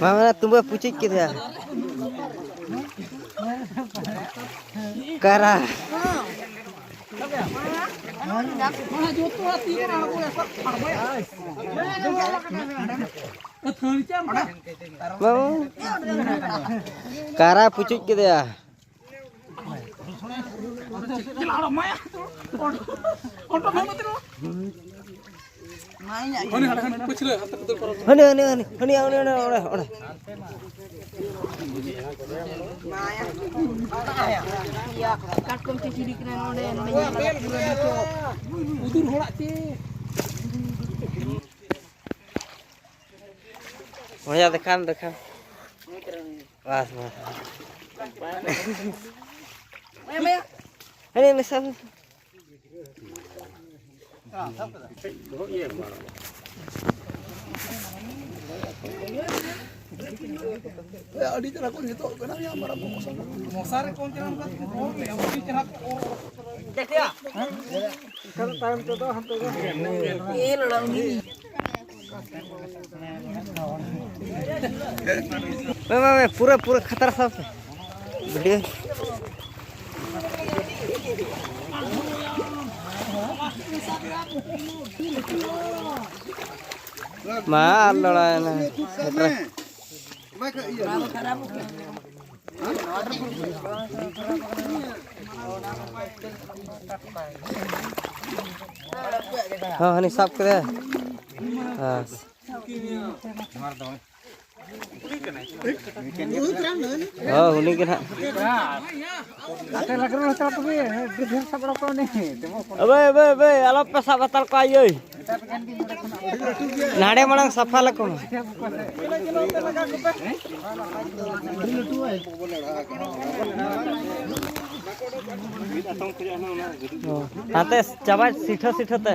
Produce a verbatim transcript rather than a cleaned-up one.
ᱵᱟᱝ, ᱛᱩᱢᱵᱟᱹ ᱯᱩᱪᱩᱡ ᱠᱮᱫᱟ᱾ ᱠᱟᱨᱟ᱾ ᱵᱟᱝ, ᱠᱟᱨᱟ ᱯᱩᱪᱩᱡ ᱠᱮᱫᱮᱭᱟ᱾ ᱦᱟᱹᱱᱤ, ᱦᱟᱹᱱᱤ, ᱦᱟᱹᱱᱤ, ᱦᱟᱹᱱᱤ, ᱦᱟᱹᱱᱤ, ᱚᱸᱰᱮ, ᱚᱸᱰᱮ, ᱚᱸᱰᱮ᱾ ᱠᱟᱴᱠᱚᱢ ᱪᱤᱪᱤᱨᱤ ᱠᱟᱱᱟ ᱱᱚᱰᱮ, ᱱᱚᱰᱮ ᱧᱮᱞ ᱢᱮ, ᱯᱩᱨᱟᱹ ᱱᱤᱛᱚᱜ ᱩᱫᱩᱨ ᱦᱚᱲᱟᱜ ᱪᱮ᱾ ᱵᱚᱭᱦᱟ, ᱫᱮᱠᱷᱟᱱ, ᱫᱮᱠᱷᱟᱱ᱾ ᱵᱟᱥ, ᱵᱟᱥ᱾ ᱦᱟᱹᱱᱤ, ᱦᱟᱹᱱᱤ, ᱥᱟᱵ᱾ ᱟᱹᱰᱤ ᱪᱮᱦᱨᱟ ᱠᱚ ᱱᱤᱛᱚᱜ ᱠᱟᱱᱟ, ᱭᱟ, ᱢᱟᱨᱟᱝ ᱢᱚᱥᱟ᱾ ᱢᱚᱥᱟᱨᱤ ᱠᱚ ᱪᱮᱦᱨᱟ ᱠᱚ ᱚᱨ ᱞᱮᱜᱼᱟ, ᱟᱹᱰᱤ ᱪᱮᱦᱨᱟ ᱠᱚ ᱚᱨ᱾ ᱢᱮ, ᱢᱮ, ᱢᱮ, ᱯᱩᱨᱟᱹ, ᱯᱩᱨᱟᱹ ᱠᱷᱟᱛᱟᱨ ᱥᱟᱵ ᱯᱮ᱾ ᱵᱷᱤᱰᱤᱭᱳ᱾ ᱢᱟ, ᱟᱨ ᱞᱚᱲᱟᱭᱮᱱᱟ᱾ ᱦᱚᱸ, ᱦᱟᱹᱱᱤ ᱥᱟᱵ ᱠᱮᱫᱟᱭ᱾ ᱦᱮᱸ᱾ ᱦᱚᱸ, ᱩᱱᱤ ᱜᱮ ᱱᱟᱦᱟᱜ᱾ ᱟᱵᱮ, ᱟᱵᱮ, ᱟᱵᱮ, ᱟᱞᱚᱯᱮ ᱥᱟᱵ ᱦᱟᱛᱟᱲ ᱠᱚᱣᱟ, ᱤᱭᱟᱹᱭ᱾ ᱱᱟᱰᱮ ᱢᱟᱲᱟᱝ ᱥᱟᱯᱷᱟ ᱞᱮᱠᱚ ᱢᱮ᱾ ᱦᱟᱱᱛᱮ ᱪᱟᱵᱟ ᱥᱤᱴᱷᱟᱹ ᱥᱤᱴᱷᱟᱹ ᱛᱮ᱾